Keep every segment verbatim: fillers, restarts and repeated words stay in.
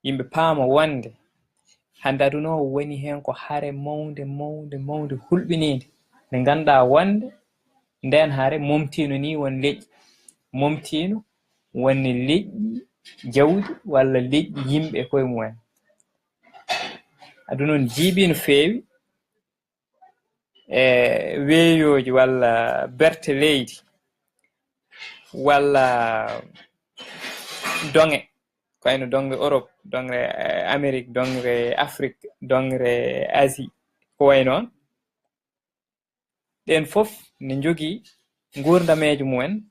Yimɓe paama wonde hannde aduna o woni heen ko hare mawnde, mawnde, mawnde, hulɓiniinde, nde ngannduɗaa wonde ndeen hare momtiino nii won leƴƴi, momtiino wonde leƴƴi jawdi walla leƴƴi yimɓe e koye mumen. Aduna on jiiɓii no feewi, e weeyooji walla berte leydi walla doŋe, ko wayno doŋre Europe, doŋre, eh, Amérique, doŋre Afrique, doŋre Asie, ko wayi noon. Ɗeen fof ne njogii nguurdameeje mumen,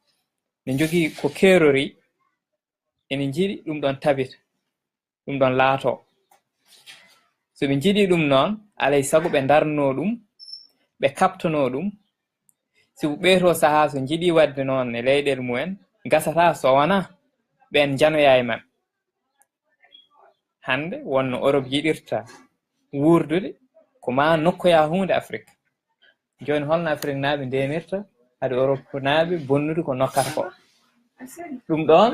ne njogii ko keerori, ene njiɗi ɗum ɗoon tabita, ɗum ɗoon laatoo. So ɓe njiɗii ɗum noon, alay sago ɓe ndarnoo ɗum, ɓe kaɓtanoo ɗum. Sibu ɓeetoo sahaa so njiɗii waɗde noon e leyɗeele mumen, gasataa so wonaa ɓeen njanoya e maɓɓe. Hannde wonno Europe yiɗirta wuurdude, ko maa nokkoya huunde Afrique. Jooni holno Afriknaaɓe ndeenirta hade Europenaaɓe bonnude ko nokkata ko? Ɗum ɗoon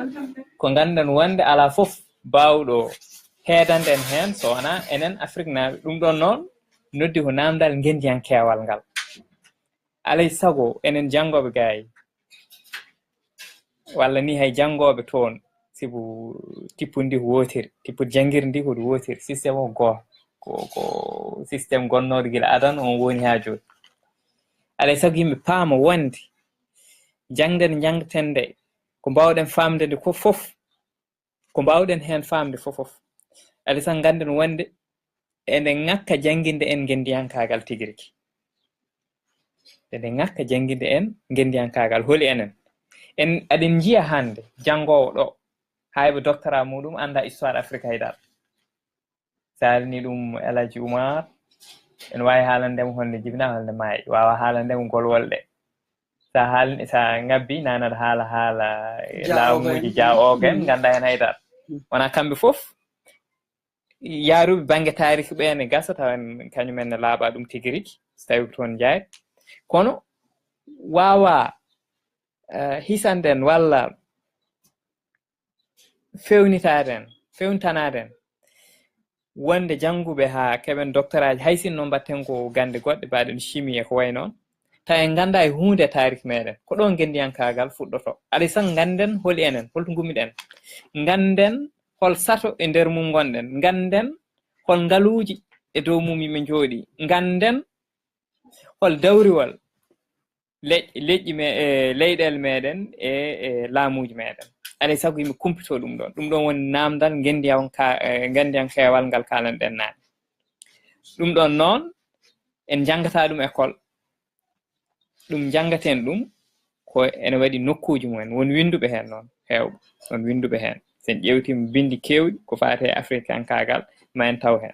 ko nganndan wonde alaa fof baawɗo heedande en heen so wonaa enen Afriknaaɓe. Ɗum ɗoon noon noddi ko naamndal ngenndiyankeewal ngal. Alay sago enen janngooɓe gaay, walla ni hay janngooɓe toon, sibu tippundi ko wootiri, tippude janngirde ndi ko wootiri, système o gooto, ko, ko système gonnooɗo gila adan, on woni haa jooni. Alay sago yimɓe paama wonde jaŋde nde njaŋten nde, ko mbaawɗen faamde nde ko fof, ko mbaawɗen heen faamde fof fof. Alay sago ngannden wonde eɗen ŋakka jannginde en ngenndiyankaagal tigi rigi. Eɗen ŋakka jannginde en ngenndiyankaagal. Holi enen? En, aɗen njiya hannde janngoowo ɗo, hay ɓe doctorat muɗum annda histoire Afrique hay dara. So a haalni ɗum El Hadji Oumar, ene waawi haalande mo honde jibina, honde maayi. Waawa haalande mo golwolɗe. Sa haal-, sa ngabbi, nanaɗa haala, haala, eh, Dia laamuuji Ogen. Dia Ogen, Mm. ngannda heen hay dara. Mm. Wona kamɓe fof, yaaruɓe bannge taariki ɓe ne gasa, tawa en kañum en ne laaɓa ɗum tigi rigi, so tawi ko toon njaay. Kono waawa, eh, hisanden walla fewnitaden, fewntanaden wonde jannguɓe haa keɓen doctoraji, hay sinno mbatten ko gannde goɗɗe, mbaɗen chimie e ko wayi noon, tawa en ngannda e huunde e taariki meɗen. Ko ɗo ngenndiyankaagal fuɗɗoto. Alay sago ngannden holi enen, holto ngummiɗen. Ngannden hol sato e nder mum ngonɗen. Ngannden hol ngaluuji e dow mum yimɓe njooɗi. Ngannden hol dawriwol le-, leƴƴi me-, e leyɗeele meɗen e, e laamuuji meɗen. Alay sago yimɓe kumpito ɗum ɗoon. Ɗum ɗoon woni naamndal ngenndiyan-, ka-, e ngenndiyankeewal ngal kaalanɗen naane. Ɗum ɗoon noon, en njanngataa ɗum école. Ɗum njanngaten ɗum ko ene waɗi nokkuuji mumen. Won winnduɓe heen noon, heewɓe. Won winnduɓe heen. So en ƴeewtiima binndi keewɗi ko faati e afrikankaagal, ma en taw heen.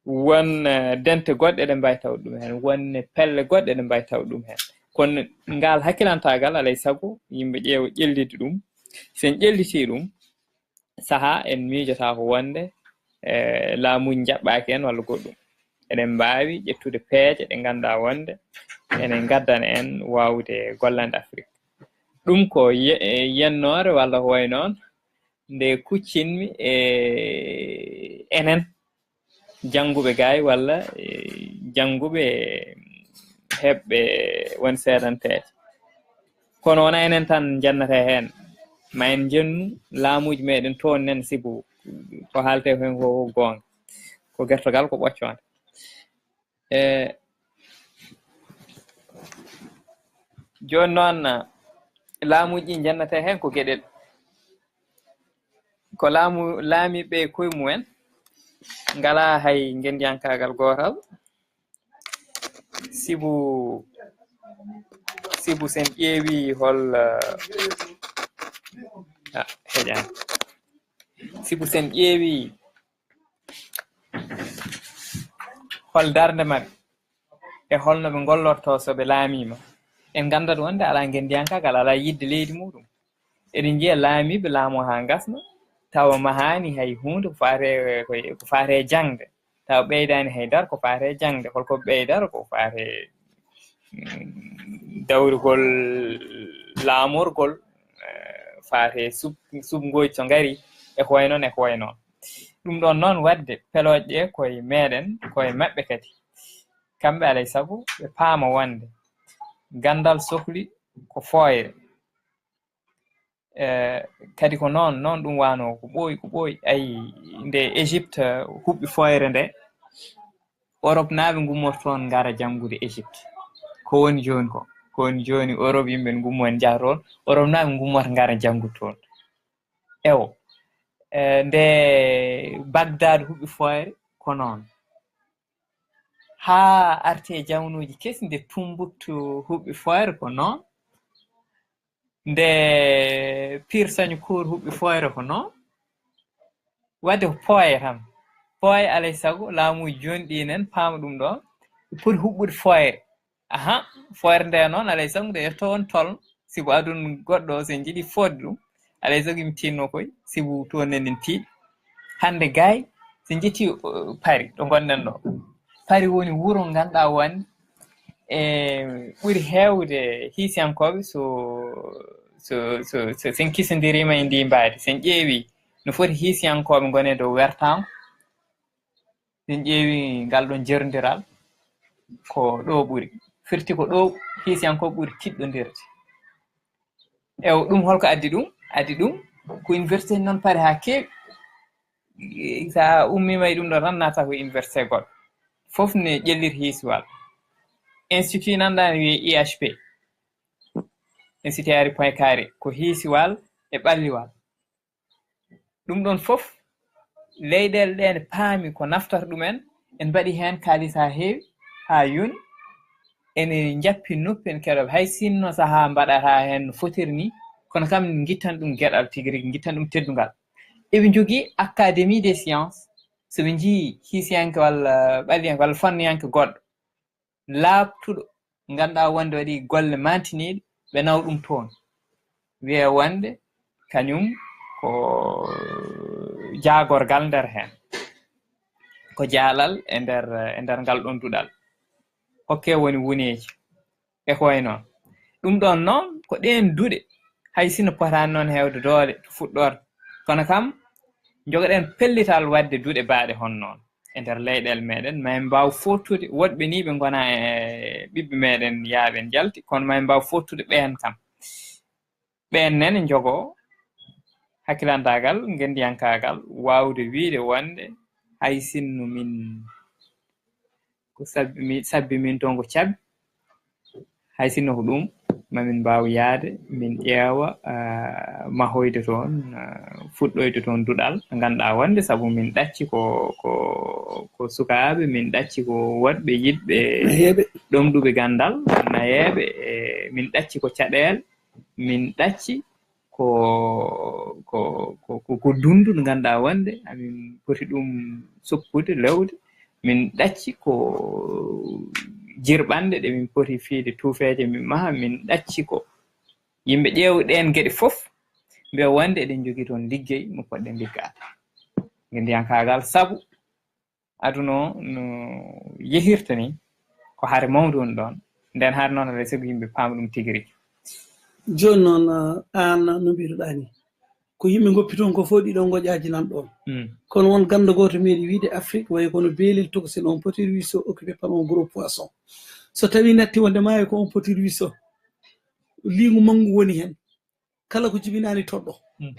Won, eh, dente goɗɗe ɗe mbaawi tawde ɗum heen. Won pelle goɗɗe ɗe mbaawi tawde ɗum heen. Kono ngaal hakkilantaagal, alay sago, yimɓe ƴeewa ƴellitde ɗum. So en ƴellitii ɗum, sahaa en miijotaako wonde, eh, laamuuji njaɓɓaaki en walla goɗɗum. Eɗen mbaawi ƴettude peeje ɗe ngannduɗaa wonde ene ngaddana en waawde gollande Afrik. Ɗum ko ye-, e yennoore walla ko wayi noon nde kuccinmi e enen jannguɓe gaay walla, eh, jannguɓe heɓɓe won seedanteeje. Kono wona enen tan njannata heen. Ma en njennu laamuuji meɗen toon nen sibu ko haaletee heen ko goonga. Ko gertogal, ko ɓoccoonde. E jooni noon, laamuuji ɗi njannata heen ko geɗel. Ko laamu, laamiiɓe koye mumen ngalaa hay ngenndiyankaagal gootal. Sibu, sibu sen ƴeewi hol, ah, heƴaani. Sibu sen ƴeewi hol darnde maɓɓe e holno ɓe ngollortoo so ɓe laamiima, en nganndat wonde alaa ngenndiyankaagal, alaa yiɗde leydi muɗum. Eɗen njiya laamiiɓe laamoo haa ngasna, tawa mahaani hay huunde ko faati e, ko, ko faati e jaŋde, tawa ɓeydaani hay dara ko faati e jaŋde. Holko ɓeydata? Ko faati e, mm, dawrugol laamorgol, eh, faati e sub-, subngooji so ngari, e ko wayi noon, e ko wayi noon. Ɗum ɗon noon waɗde pelooje ɗe koye meɗen, koye maɓɓe kadi. Kamɓe alay sago ɓe paama wonde ganndal sohli ko fooyre. Eh, kadi ko noon, noon ɗum waano, ko ɓooyi, ko ɓooyi. Ayi, nde Égypte huɓɓi fooyre nde, Europe naaɓe ngummorto toon ngara janngude Égypte. Ko woni jooni ko? Ko woni jooni Europe yimɓe ngummo en njaha toon, Europe naaɓe ngummorto ngara janngude toon. Ewo, eh, nde Bagdad huɓɓi fooyre, ko noon. Haa arte e jamanuuji kesi, nde Tumbuktu huɓɓi fooyre, ko noon. Nde Pir Sañu Koor huɓɓi fooyre, ko noon. Waɗde ko pooye tan. Pooye, alay sago, laamuuji jooni ɗi enen paama ɗum ɗo. Ɓe poti huɓɓude fooyre. Aha, fooyre nde noon, alay sago, nde yetto on tolno. Sibu aduna goɗɗo, so en njiɗi fooyde ɗum, alay sago, mi tinno koy, sibu toon enen tiiɗi. Hannde gay, so en njetti, uh, Paris, ɗo ngonɗen ɗo. Paris woni wuro ngannduɗaa wonde e ɓuri heewde hiisiyankooɓe, so, so, so, so, so en kisondiriima e ndi mbaadi, so en ƴeewi no foti hiisiyankooɓe ngoni e dow wertaango, so en ƴeewi ngal ɗon jerndiral, ko ɗo ɓuri. Firti ko ɗo hiisiyankooɓe ɓuri tiɗɗondirde. Ewo, ɗum holko addi ɗum? Addi ɗum ko université noon Paris haa keewi. Sa ummiima e ɗum ɗo tan, naata ko université goɗɗo. Fof ne ƴelliti hiisiwal. Institut nan ɗan wiye I H P. Institut Henri Poincaré. Ko hiisiwal e ɓalliwal. Ɗum ɗon fof, leyɗeele ɗe ne paami ko naftata ɗumen, en mbaɗi heen kaalis haa heewi, haa yoni, ene njappi noppi, en keɗoɓe. Hay sinno sahaa mbaɗata heen no fotiri ni, kono kam ngittan ɗum geɗal tigi rigi, ngittan ɗum teddungal. Eɓe njogii Académie des sciences, so ɓe njii hiisiyanke walla ɓaliyanke walla fanniyanke goɗɗo, laaɓtuɗo, ngannduɗaa wonde waɗi golle mantiniiɗe, ɓe nawa ɗum toon. Wiyee wonde kañum ko jaagorgal nder heen. Ko jaalal e nder, e nder ngal ɗon duɗal. Hokke woni wuneeji. E ko wayi noon. Ɗum ɗoon noon, ko ɗeen duɗe, hay sinno potaani noon heewde doole to fuɗɗorde, kono kam, njogoɗen pellital waɗde duɗe baaɗe hono noon. E nder leyɗeele meɗen, ma en mbaaw fooɗtude woɗɓe ni ɓe ngona e ɓiɓɓe meɗen yaaɓe njalti, kono ma en mbaaw fooɗtude ɓeen kam. Ɓeen nene njogoo hakkilantaagal, ngenndiyankaagal, waawde wiyde wonde hay sinno min ko sabbi mi-, sabbi min toon ko cabbi, hay sinno ko ɗum, ma min mbaaw yahde, min ƴeewa, ah, mahoyde toon, ah, fuɗɗoyde toon duɗal, ngannduɗaa wonde, sabu min ɗacci ko, ko, ko sukaaɓe, min ɗacci ko woɗɓe yiɗɓe, nayeeɓe, ɗomɗuɓe ganndal, nayeeɓe, e min ɗacci ko caɗeele, min ɗacci ko, ko, ko, ko, ko dundu ndu ngannduɗaa wonde amin poti ɗum soppude, lewde. Min ɗacci ko jirɓanɗe ɗe min poti fiyde tuufeeje min maha. Min ɗacci ko yimɓe ƴeewa ɗeen geɗe fof, mbiya wonde eɗen njogii toon liggey mo poɗɗen liggaade. Ngenndiyankaagal, sabu aduna o no yehirta ni, ko hare mawnde woni ɗoon. Nden hare noon, alay sago yimɓe paama ɗum tigi rigi. Jooni noon, ah, aan no mbiruɗaa ni, ko yimɓe ngoppi toon ko fof ɗiɗo ngoƴaaji nan ɗoon. Mm. Kono won ganndo gooto meeɗi wiyde Afrique, wayi kono beelel tokosel on petit ruisseau occupé par un gros poisson. So tawii natti wonde maayo ko un petit ruisseau, liingu manngu woni heen. Kala ko jibinaani toɗɗo. Mm.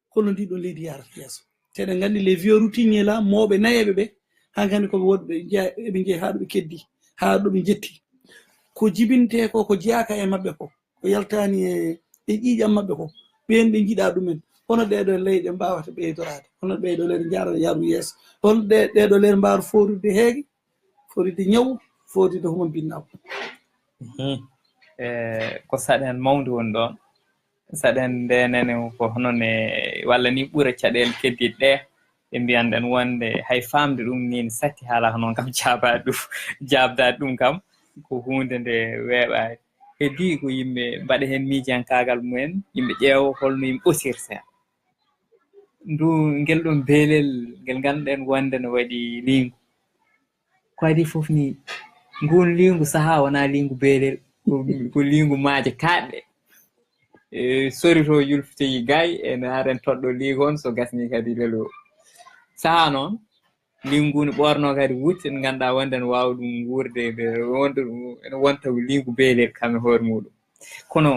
Kono ndi ɗon leydi yaarata yeeso. Te eɗen nganndi les vieux routiniers là, mawɓe nayeeɓe ɓe, haa nganndi ko ɓe woɗɓe jeya, eɓe njeya haa ɗo ɓe keddi, haa ɗo ɓe njetti. Ko jibintee ko, ko jeyaaka e maɓɓe ko, ko yaltaani e, e ƴiiƴam maɓɓe ko, ɓeen ɓe njiɗaa ɗumen. Hono ɗee ɗoo leyɗe mbaawata ɓeydoraade? Hono ɗee ɗoo leyɗe njaara yaru yeeso? Hono ɗee, ɗee ɗoo leyɗe mbaawata foorude heege? Foorude ñaw, foorude humambinnaagu. Mhm. E, ko saɗeende mawnde woni ɗoon. Saɗeende nde nene ko hono ne, walla ni ɓura caɗeele keddiiɗe ɗe. Ɓe mbiyan ɗen wonde hay faamde ɗum ni ne satti, haala ko noon kam jaabaade ɗum, jaabdaade ɗum kam ko huunde nde weeɓaani. Heddii ko yimɓe mbaɗa heen miijankaagal mumen, yimɓe ƴeewa holno yimɓe ɓosirta. Ndu, ngel ɗon beelel, ngel ngannduɗen wonde no waɗi liingu. Ko adii fof ni, nguun liingu sahaa wonaa liingu beelel, ko, ko liingu maaje kaaɗɗe. E, sori to yulfitoyi gay, e no haɗen toɗɗo liingu on, so gasni kadi lelo. Sahaa noon, liingu ngu ne ɓoornoo kadi wutte, nde ngannduɗaa wonde ene waawi ɗum wuurde, nde wonta, ene wonta ko liingu beeleeɗo kam e hoore muuɗum. Kono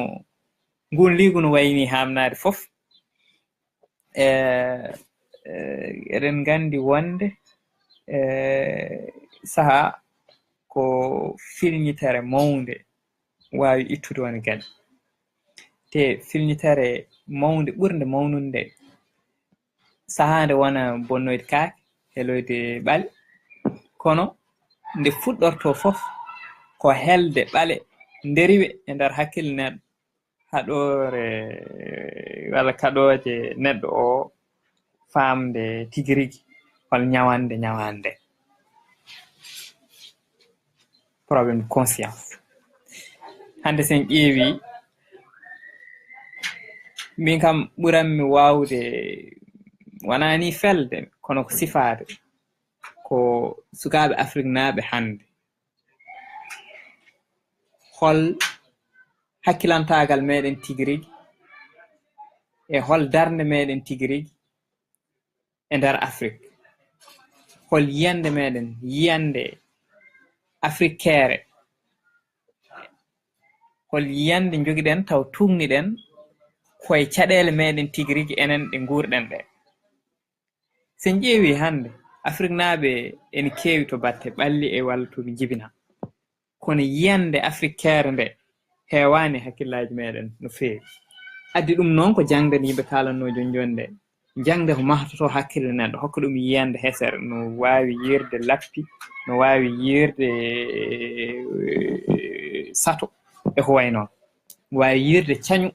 ngun liingu no wayi nii haamnaade fof, e, e, eɗen nganndi wonde, e, sahaa ko filñitere mawnde waawi ittude won e galle. Te filñitere mawnde ɓurnde mawnude nde, sahaa nde wona bonnoyde kaake, heloyde ɓale, kono nde fuɗɗortoo fof ko helde ɓale nderiwe e nder hakkille neɗɗo, haɗoore walla kaɗooje neɗɗo o faamde tigi rigi hol ñawannde ñawande. Problème de conscience. Hannde sen ƴeewi, min kam ɓuranmi waawde, wonaa ni felde, kono ko sifaade, ko sukaaɓe Afriknaaɓe hannde. Hol hakkilantaagal meɗen tigi rigi e hol darnde meɗen tigi rigi e nder Afrik? Hol yiyannde meɗen, yiyannde afrikeere? Hol yiyannde njogiɗen taw tuugniɗen koye caɗeele meɗen tigi rigi enen ɗe nguurɗen ɗe? Sen ƴeewi hannde, Afriknaaɓe ene keewi to batte ɓalli e walla to ɓe njibinaa. Kono yiyannde afrikeere nde heewaani hakkillaaji meɗen no feewi. Addi ɗum noon ko jaŋde nde yimɓe kaalannoo jooni jooni nde. Jaŋde ko mahtoto hakkille neɗɗo, hokka ɗum yiyannde hesere, no waawi yiirde lappi, no waawi yiirde, eh, sato e ko wayi noon. No waawi yiirde cañu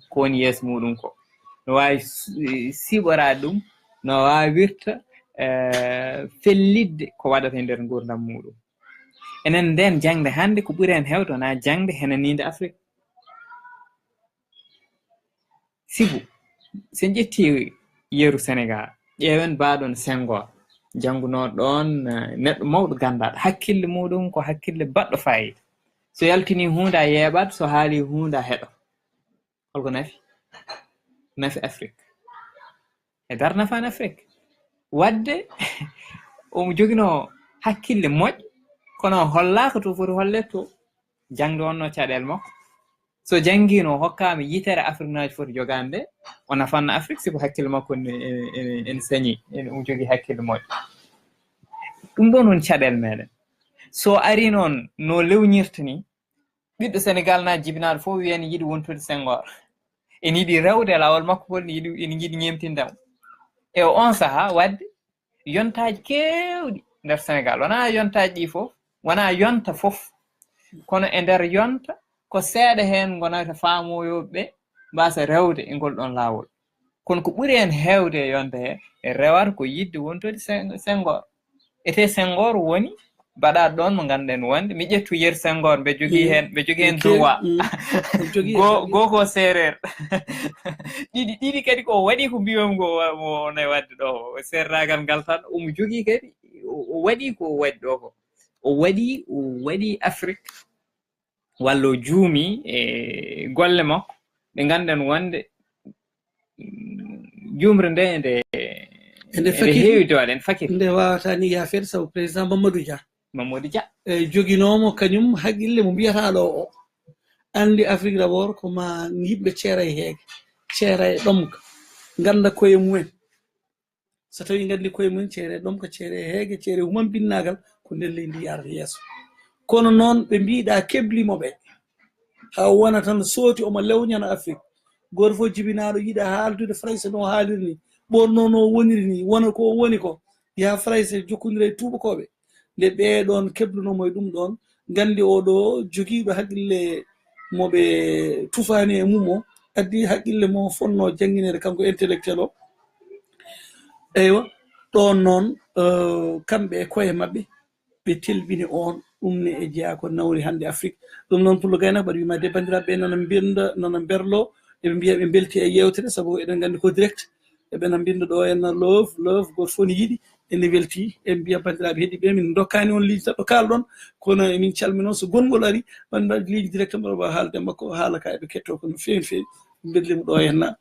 ko woni yeeso muuɗum ko. No waawi su-, siiɓoraade ɗum, no waawirta, eh, fellitde ko waɗata e nder nguurndam muuɗum. Enen ndeen jaŋde hannde ko ɓuri en heewde wonaa jaŋde henaniinde Afrik. Sibu, so en ƴetti yeru Senegaal, ƴeewen baaɗon Senghor, janngunoo ɗoon, eh, neɗɗo mawɗo ganndaaɗo, hakkille muuɗum ko hakkille baɗɗo faayiida. So yaltinii huunde a yeeɓat, so haalii huunde a heɗot. Holko nafi? Nafi Afrik. E dar nafaan Afrik. Waɗde, omo joginoo hakkille moƴƴo, kono hollaaka to foti holleede to. Jaŋde wonnoo caɗeele makko. So janngiino, o hokkaama yitere Afriknaajo foti jogaade nde, o nafanno Afrik, sibu hakkille makko ene, ene, ene, ene sañi, ene, omo jogii hakkille moƴƴo. Ɗum ɗoon woni caɗeele meɗen. So arii noon no lewñirta ni, ɓiɗɗo Senegaal na jibinaaɗo fof wiya ene yiɗi wontude Senghor. Ene yiɗi rewde e laawol makko ngol, ene yiɗi, ene yiɗi ñeemtinde mo. E oon sahaa waɗde yontaaji keewɗi nder Senegaal. Wonaa yontaaji ɗi fof, wonaa yonta fof. Kono e nder yonta, ko seeɗa heen ngonata faamooyooɓe ɓe mbaasa rewde e ngol ɗoon laawol. Kono ko ɓuri heen heewde e yonta he, e rewata ko yiɗde wontude Sen-, Senghor. Etee Senghor woni baɗaaɗo ɗoon mo ngannduɗen wonde, mi ƴettu yeru Senghor, mbe jogii heen, mbe jogii heen droit. Goo, goo ko seereer. Ɗiɗi, ɗiɗi kadi ko waɗi ko mbiyomi ko wa-, mo wonay waɗde ɗo. Seernaagal ngal tan, omo jogii kadi, o, o waɗi ko o waɗi ɗo ko. O waɗi, o waɗi Afrik, walla o juumi e golle makko, ɗe ngannduɗen wonde, mm, juumre nde, nde, ende nde fakiri, heewi doole, ene fakiri. Nde waawata ni yaafeede sabu président Mamadou Dia. Mamadou Dia. E joginoomo kañum haqqille mo mbiyata ɗo o. Anndi Afrik d'abord ko ma yimɓe ceera e heege, ceera e ɗomka, ngannda koye mumen. So tawii nganndi koye mum, ceere ɗomka, ceere heege, ceere humambinnaagal, ko nder leydi yarata yeeso. Kono noon, ɓe mbiɗa kebli mo ɓe. Haa wona tan sooti omo lewñana Afrik. Gooto fof jibinaaɗo yiɗa haaldude Farayse no haaliri ni, ɓorno no woniri ni, wona ko woni ko, yaha Farayse jokkondira e tuubakooɓe. Nde ɓee ɗoon keblunoo mo e ɗum ɗoon, nganndi oo ɗoo jogiiɗo haqqille mo ɓe tufaani e mum o, addi haqqille mo fotnoo janngineede kanko intellectuel o. Eywa, ɗoon noon, eh, kamɓe e koye maɓɓe, ɓe telɓini oon, ɗum ne e jeyaa ko nawri hannde Afrik. Ɗum noon, Pullo Gaynako, mbaɗa wiima de banndiraaɓe nana mbinnda, nana mberloo, eɓe mbiya ɓe mbelti e yeewtere, sabu eɗen nganndi ko direct. Eɓe na mbinnda ɗo en na love, love, gooto fof ne yiɗi, ene welti. En mbiya banndiraaɓe heɗiiɓe, min ndokkaani on ligne tan ɗo kaalɗon, kono emin calminoo, so gonngol ari, ɓanndiraaɓe ligne direct mbaɗa waawi haalde e makko, haala ka eɓe kettoo ko no feewi no feewi. Mbelliima ɗo en na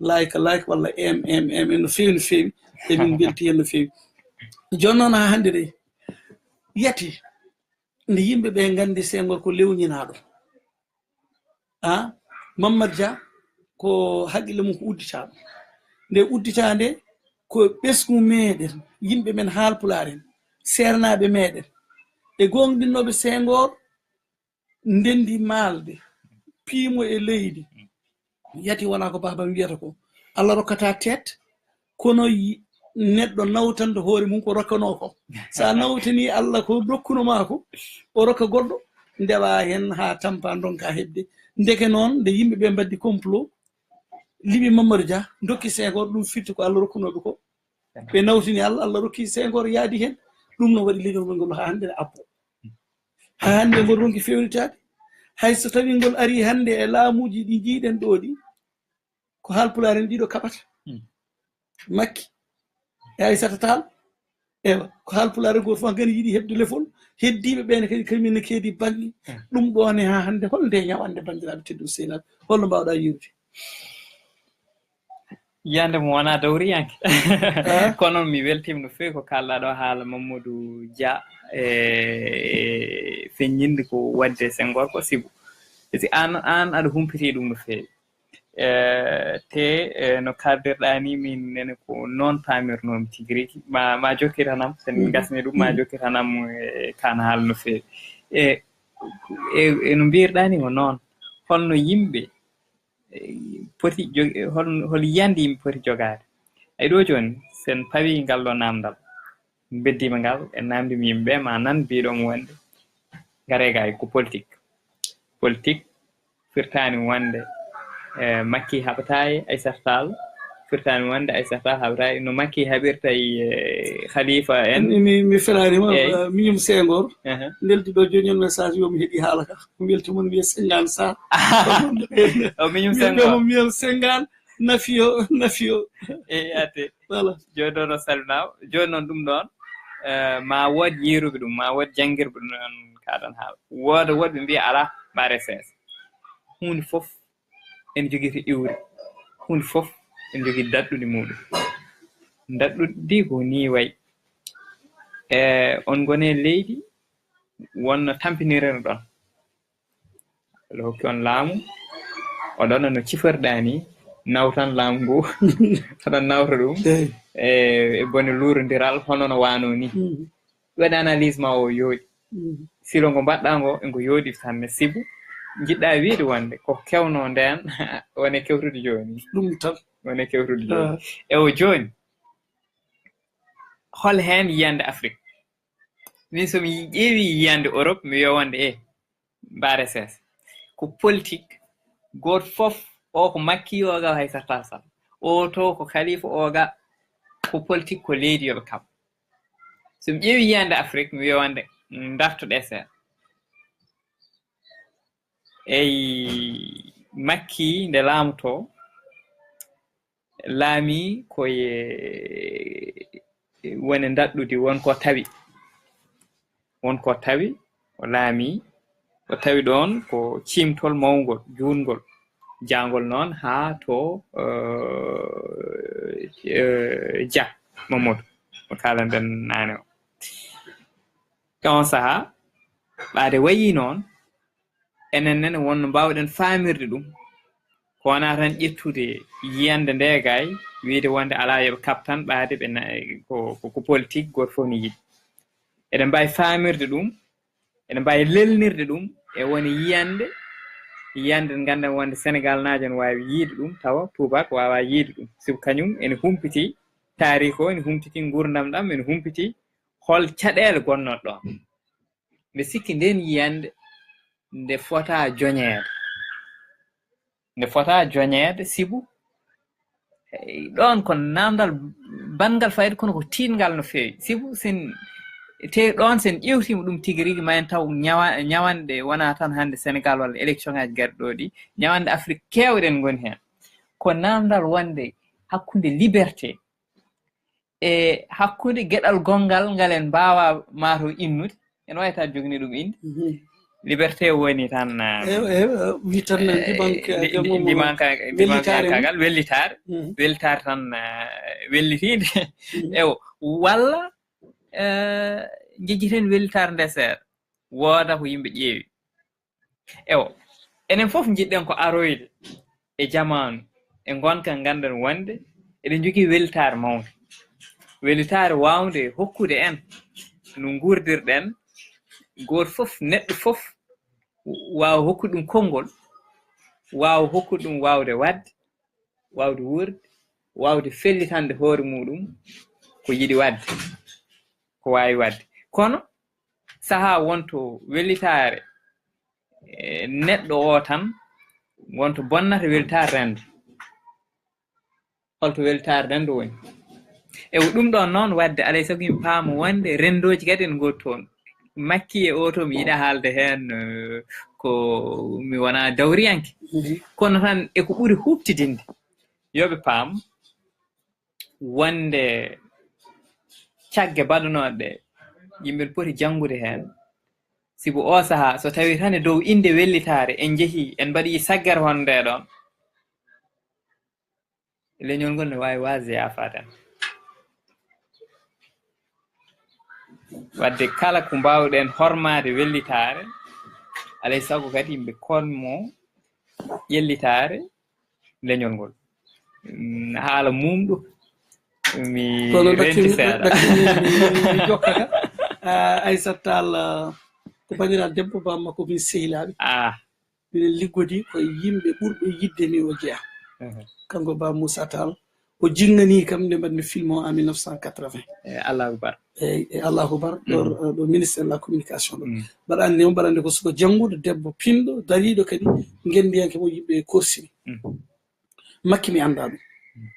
like, like, walla em, em, em, en no feewi no feewi. Emin mbelti heen no feewi. Jooni noon, haa hannde de, yati nde yimɓe ɓe nganndi Senghor ko lewñinaaɗo. A, Mamadou Dia ko haqqille mum ko udditaaɗo. Nde udditaa nde ko ɓesngu meɗen, yimɓe men Haalpulaar en, seernaaɓe meɗen, e goongɗinnooɓe Senghor, ndenndi maalde, piimo e leydi. Yati wonaa ko baabam wiyata ko. Allah rokkata teet, kono yi-, neɗɗo nawtande hoore mum ko rokkanoo ko. So a nawtanii Allah ko rokkuno maa ko, o rokka goɗɗo, ndewa heen haa tampa, ndonka heɓde. Ndeke noon, nde yimɓe ɓe mbaddi complot, liɓi Mamadou Dia, ndokki Senghor, ɗum firti ko Allah rokkunooɓe ko. Ɓe nawtini Allah, Allah rokki Senghor yaadi heen. Ɗum no waɗi leñol men ngol haa hannde ne abbo. Haa hannde ngol ronki feewnitaade. Hay so tawii ngol arii hannde e laamuuji ɗi njiiɗen ɗoo ɗi, ko Haalpulaar en ɗiɗo kaɓata. Hmm. Makki e Aissata Tall. Ewa, ko Haalpulaar en gooto fof ngani yiɗi heɓde lefol. Heddiiɓe ɓeen kadi, kañum ne keedi bannge. Hmm. Ɗum ɗoo ne haa hannde, hol nde ñawannde, banndiraaɓe tedduɓe sehilaaɓe? Holno mbaawɗaa yiirude? Yande mo wona dawriyanke. Ah. Kono mi weltima no fewi ko kalɗa ɗo haala Mamadou Dia, e, e feññinde ko wadde Senghor ko sibu. Si an, an aɗa humpiti ɗum no fewi. E, te, e, no kaldirɗa ni, min nene ko noon pamirnomi tigi rigi. Ma, ma jokkitanam, sen, mhm, gasni ɗum, ma, mhm, jokkitanam, e, kan haala no fewi. E, e, e no mbirɗa ni ko noon. Holno yimɓe poti jog-, hol, hol yiyannde yimɓe poti jogaade? Ay, ɗo jooni, so en pawi ngal ɗo naamndal, en beddiima ngal, en naamndiima yimɓe ɓe, ma nan mbiɗo mo wonde, ngare gay ko politique. Politique firtaani wonde, eh, Makki haɓataa e Aissata Tall, firtaani wonde Aissata Tall haɓataa e no Makki haɓirta e, eh, Khalifa en. Mi, mi, mi felaani ma, eey, eh, miñum Senghor. Aha. Neldi ɗo jooni on message, yo mi heɗi haala ka. Ko welti mon wiye Senghane Sarr. O miñum Senghor. Mo miyam Senghane, Nafio, Nafio. Eey, ate. Voilà. Jooni ɗo no salminaama. Jooni noon ɗum ɗoon, eh, ma wood yeeruɓe ɗum, ma wood janngirɓe ɗum noon kaɗan haala. Wooda woɗɓe mbiya alaa, ɓaare sees. Huunde fof ene jogii to iwri. Huunde fof ene jogii daɗɗudi muuɗum. Daɗɗudi ko nii wayi. E, on ngoni e leydi, wonno tampinireno ɗon. Allah hokki on laamu, oɗon no ciforɗaa ni, nawtan laamu ngu, oɗon nawta ɗum, eey, e, e bone luurondiral, hono no waano ni. Mhm. Waɗi analyse ma o yooɗi. Mhm. Silo ngo mbaɗɗaa ngo, ngo yooɗi tan ne sibu. Njiɗɗaa wiide wonde ko kewno ndeen, wone kewtude jooni. Ɗum tan. Wone kewtude jooni. Ah. E o jooni, hol heen yiyannde Afrique? Min so mi ƴeewi yiyannde Europe, mi wiya wonde, e, mbaare sees. Ko politique, gooto fof, o ko Makki, o ga hay Sarr Tall Sall. O to ko Khalifa, o ga ko politique, ko leydi yo ɓe kaɓ. So mi ƴeewi yiyannde Afrique, mi wiya wonde dartoɗe seeɗa. Eyi, Makki nde laamotoo, laami ko e wone ndaɗɗudi, won ko tawi. Won ko tawi, o laami, o tawi ɗoon ko ciimtol mawngol, juutngol, jaangol noon haa to, eh, eh, Dia Mamadou, mo kaalanɗen naane o. E on sahaa, ɓaade wayi noon, enen nene wonno mbaawɗen faamirde ɗum. Ko wonaa tan ƴettude yiyannde nde gay, wiyde wonde alaa yo ɓe kaɓ tan ɓaade ɓe na-, ko, ko, ko politique, gooto fof ne yiɗi. Eɗen mbaawi faamirde ɗum, eɗen mbaawi lelnirde ɗum e wone yiyannde, yiyannde nde ngannduɗen wonde Senegaalnaajo ne waawi yiyde ɗum, tawa tuubaako waawaa yiyde ɗum. Sibu kañum ene humpiti taariik o, ene humpiti nguurndam ɗam, ene humpiti hol caɗeele gonnoo ɗoon. Mbe sikki ndeen yiyannde nde fota joñeede. Nde fota joñeede, sibu, eh, ɗoon ko naamndal banngal fayda, kono ko tiiɗngal no feewi. Sibu, sen, te ɗoon sen ƴeewtiima ɗum tigi rigi, ma en taw ñawa-, ñawanɗe wonaa tan hannde Senegaal walla élection ngaaji garɗi ɗo ɗi, ñawanɗe Afrik keewɗe en ngoni heen. Ko naamndal wonde hakkunde liberté e hakkunde geɗal gonngal ngal en mbaawaa maa to innude, en waawi taade joganii ɗum innde. Mhm. Liberté woni tan, eh, eh, eh, wi tan, eh, ndimanka-, ndi-, ndi-, ndimanka-, wellitaare mum. Ndimankagal, wellitaare. Mhm. Wellitaare tan, eh, wellitiinde. Mhm. Ewo, walla, eh, njejjiten wellitaare nde seeɗa. Wooda ko yimɓe ƴeewi. Ewo, enen fof njiɗɗen ko aroyde e jamaanu, e ngonka ngannden wonde eɗen njogii wellitaare mawnde. Wellitaare waawnde hokkude en no nguurdirɗen, gooto fof, neɗɗo fof waawa hokkude ɗum konngol, waawa hokkude ɗum waawde waɗde, waawde wuurde, waawde fellitande hoore muuɗum ko yiɗi waɗde, ko waawi waɗde. Kono sahaa wonto wellitaare, e, neɗɗo o tan, wonto bonnata wellitaare renndo. Holto wellitaare renndo woni? E ko ɗum ɗoon noon waɗde, alaa e sago yimɓe paama wonde renndooji kadi ene ngoodi toon. Makki e o to, mi yiɗaa haalde heen, eh, ko mi wonaa dawriyanke. Mhm. Kono tan e ko ɓuri huuɓtidinde, yo ɓe paam wonde cagge baɗanooɗe ɗe, yimɓe ne poti janngude heen. Sibu o sahaa, so tawii tan e dow innde wellitaare, en njehii, en mbaɗii saggere hono ndee ɗoon, leñol ngol ne waawi waasde yaafaade en. Waɗde kala ko mbaawɗen hormaade wellitaare, alaa e sago kadi yimɓe konmo ƴellitaare leñol ngol. Mm, haala muumɗo, mi kono renti ɗakkimi, seeɗa. Ɗakkimi, mi, mi, mi jokka ka. Ah, Aissata Tall, ah, ko banndiraaɗo debbo, baaba makko, min sehilaaɓe. Ah. Minen liggodii ko e yimɓe ɓurɓe yiɗde mi o jeyaa. Mhm. Kanko Ba Moussa Tall, o jinnganii kam nde mbaɗmi film o en mille neuf cent quatre-vingts. Eh, Allahu Akbar. Eyi, e Allahu Akbar, ɗo, mhm, ɗo ministère de la communication ɗo. Mm. Mbaɗa anndi, mbaɗa anndi ko suka jannguɗo, debbo pinɗo, dariiɗo kadi, ngenndiyanke mo yimɓe korsini. Mm. Makki mi anndaa ɗum. Mm.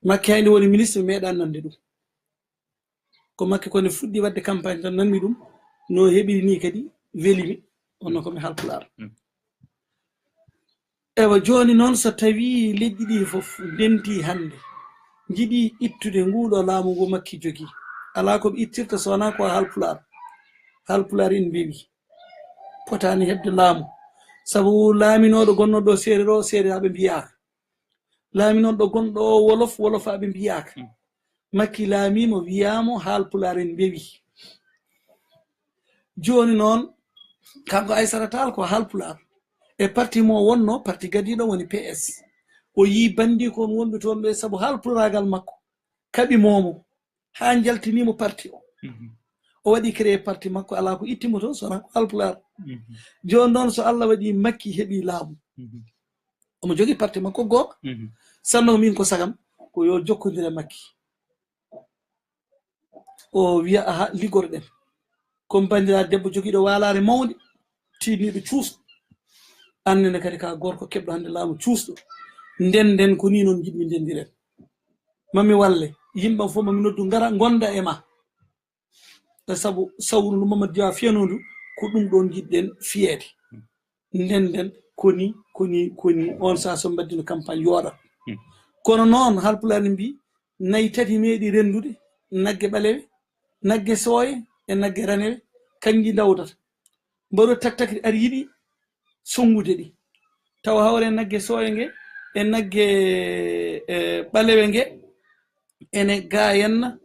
Makki hay nde woni ministre mi meeɗaa nande ɗum. Ko Makki ko nde fuɗɗi waɗde campagne tan nanmi ɗum, no heɓiri ni kadi weli mi, kono ko mi Haalpulaar. Mm. Ewa, jooni noon so tawii leƴƴi ɗi fof ndenti hannde, njiɗi ittude nguuɗo laamu ngu Makki jogii, alaa ko ɓe ittirta so wonaa ko Haalpulaar. Haalpulaar en mbewi, potaani heɓde laamu, sabu laaminooɗo gonnooɗo seereer o, seereeraaɓe mbiyaaka. Laaminooɗo gonɗo o wolof, wolofaaɓe mbiyaaka. Mm. Makki laamiima, wiyaama Haalpulaar en mbewi. Jooni noon, kanko Aissata Tall ko Haalpulaar. E parti mo wonno, parti gadiiɗo woni P S. O yii banndii kon wonɓe toon ɓe, sabu Haalpulaagal makko kaɓi moomo, haa njaltiniimo parti o. Mhm. O waɗi créé parti makko, alaa ko itti mo toon, so wonaa ko Haalpulaar. Mhm. Jooni noon, so Allah waɗi Makki heɓi laamu, mhm, omo jogii parti makko goonga. Mhm. Sanno min ko sagam, ko yo jokkondire Makki. O wiya, aha, liggotoɗen. Ko banndiraaɗo debbo jogiiɗo waalaare mawnde, tiiɗniiɗo cuusɗo. Aan nene kadi ka gorko keɓɗo hannde laamu cuusɗo. Nden, nden ko nii noon njiɗmi ndendiren. Mami walle, yimɓe am fof mami noddu ngara ngonda e ma. E sabu sawru ndu Mamadou Dia fiyanoo ndu, ko ɗum ɗoon njiɗɗen fiyeede. Nden, nden, ko nii, ko nii, ko nii, on saa so mbaddino campagne yooɗat. Hmm. Kono noon, Haalpulaar ne mbii, nayi tati meeɗi renndude, nagge ɓalewe, nagge sooye e nagge ranewe, kanji ndawdata. Mbaɗo tak tak ari yiɗi sonngude ɗi. Tawa hawre nagge sooye nge e nagge, e, ɓalewe nge ene gaayenna,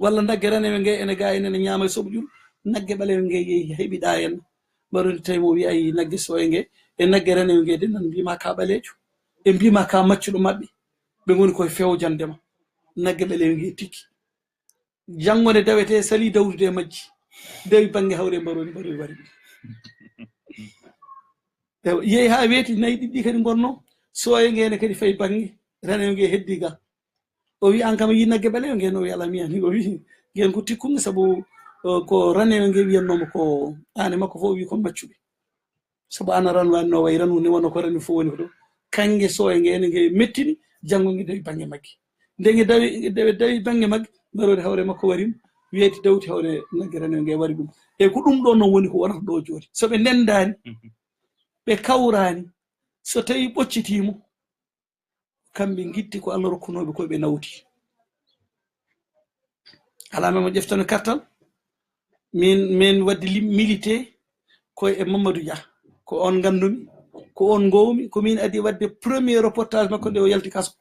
walla nagge ranewe nge ene gaayenna, ene ñaama e soɓo ƴuru. Nagge ɓalewe nge yehi heɓi ɗaayenna. Mbaɗo nde tawi mo wi'ay nagge sooye nge e nagge ranewe nge de nan mbiima ka ɓaleejo. E mbiima ka maccuɗo maɓɓe. Ɓe ngoni koye fewjande ma. Nagge ɓalewe nge tikki. Janngo nde dawetee, salii dawdude e majji. Dawi bannge hawre mbaroori, mbaroori wari. Ewa, yehi haa weeti, nayi ɗiɗi kadi ngonnoo. Sooye nge ne kadi fayi bannge, ranewe nge heddi ga. O wi, "Aan kam a yii nagge ɓalewe nge?" O wi, "Alaa, mi yiyaani." O wi, "Ngen ko tikkunge, sabu, o, ko ranewe nge wiyannoo mo ko aane makko fof, o wi ko maccuɓe." Sabu aan a ran waani no wayi ranu ni, wano ko ranu fof woni ko ɗo. Kannge sooye nge ene nge mettini, janngo nge dawi bannge magge. Nde nge dawi, nde dawi bannge magge, mbaroodi hawre makko wari mo, weeti dawti hawre nagge ranu nge wari ɗum. E ko ɗum ɗo noon woni ko wonata ɗo jooni. So ɓe ndenndaani, mhm, ɓe kawraani, so tawii ɓoccitiimo, kamɓe ngitti ko Allah rokkunooɓe ko ɓe nawti. Alaa men mo ƴeftano kartal. Min, min wadde lim-, milité ko e Mamadou Dia. Ko on ngandumi, ko on ngowmi, ko min adi wadde premier reportage makko nde o yalti kaso.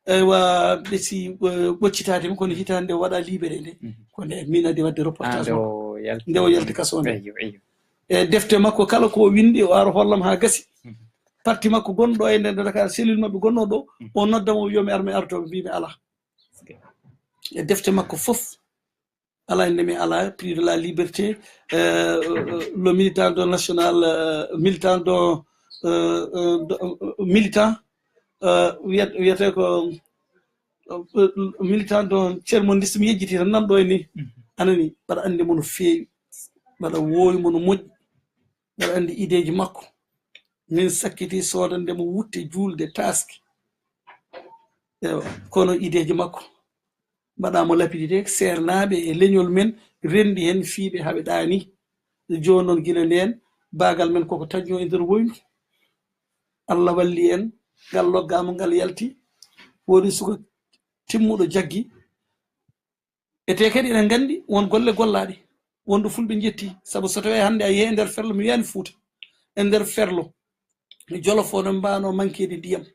Ewa, ɓe si ɓoccitaade mo, kono hitaande nde waɗa libéré nde. Ko nde min adi wadde reportage makko nde o yalti kaso nde. E defte makko kala ko windi, o ara hollam haa gasi. Parti makko gonɗo e nder Dakar, cellule maɓɓe gonno ɗo, o nodda mo, wiyo mi ar, mi arto, mbi mi ala. E defte makko fof, ala inde mi ala, prix de la liberté, euh, euh, le militant de national, euh, militant de, euh, euh, de, euh, militant, euh, wiyet-, wiyetee ko, euh, militant de Thierno Ndis, mi yejjiti tan nan ɗo e ni. Anani, mbaɗa anndi mo no feewi, mbaɗa woowi mo no moƴƴi, mbaɗa anndi ideeji makko. Min sakkiti soodande mo wutte juulde taaske. Ewa, kono ideeji makko mbaɗa mo lapidité, seernaaɓe e leñol men renndi heen fiiɓe haa ɓe ɗaani. Jooni noon, gila ndeen, baagal men koko taƴnoo e nder woyndu. Allah walli en, ngal loggaama, ngal yalti. Woodi suka timmuɗo jaggi. E te kadi eɗen nganndi won golle gollaaɗe, wonɗo fulɓe njetti. Sabu so tawii hannde a yehi e nder ferlo, mi wiyaani Fuuta, e nder ferlo, Jolof o no mbaano mankeede ndiyam.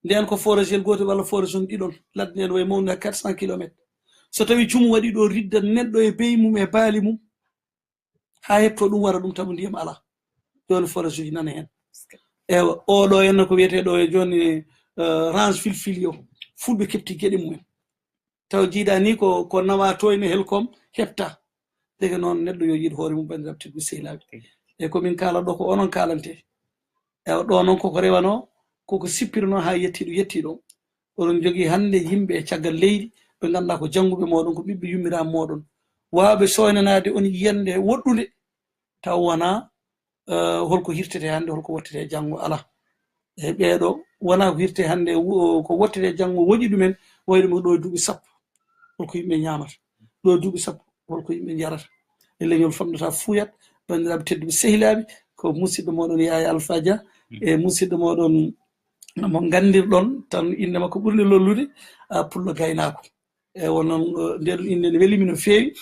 Ndeen ko forage gooto walla forage on ɗiɗon, ladde nden wayi mawnude quatre cents kilomètres. So tawii cumu waɗi ɗo, riddat neɗɗo e beyi mum e baali mum, haa heɓto ɗum wara ɗum, tabu ndiyam alaa. Jooni forage uji nana heen. Ewa, oɗo henna ko wiyetee ɗo e jooni, eh, range filfili o, fulɓe keɓti geɗe mumen. Taw jiiɗa ni ko, ko nawa toyne helkom heɓta. Ndeke noon neɗɗo yo yiɗ hoore mum, banndiraaɓe tedduɓe sehilaaɓe. E ko min kaala ɗo ko onon kaalante. Ewa, ɗo noon koko rewanoo, koko sippirnoo haa yetti ɗo, yetti ɗo. Oɗon njogii hannde yimɓe e caggal leydi, ɓe ngannduɗaa ko jannguɓe mooɗon, ko ɓiɓɓe yummiraaɓe mooɗon. Waawɓe sooynanaade on yiyannde woɗɗunde, taw wonaa, eh, holko hirtete hannde, holko wottete janngo, alaa. E ɓeeɗo, wonaa ko hirte hannde, wo-, ko wottete janngo woƴi ɗumen, wayi ɗum ɗo e duuɓi sappo, holko yimɓe ñaamata? Ɗo e duuɓi sappo, holko yimɓe njarata? E leñol famɗata fuuyat, banndiraaɓe tedduɓe sehilaaɓe, ko musidɗo mooɗon Yaaya Alfa Dia, e musidɗo mooɗon mo nganndirɗon tan, innde makko ɓurnde lollude, a, Pullo Gaynaako. E won noon, eh, nde ɗum innde ne weli mi no feewi.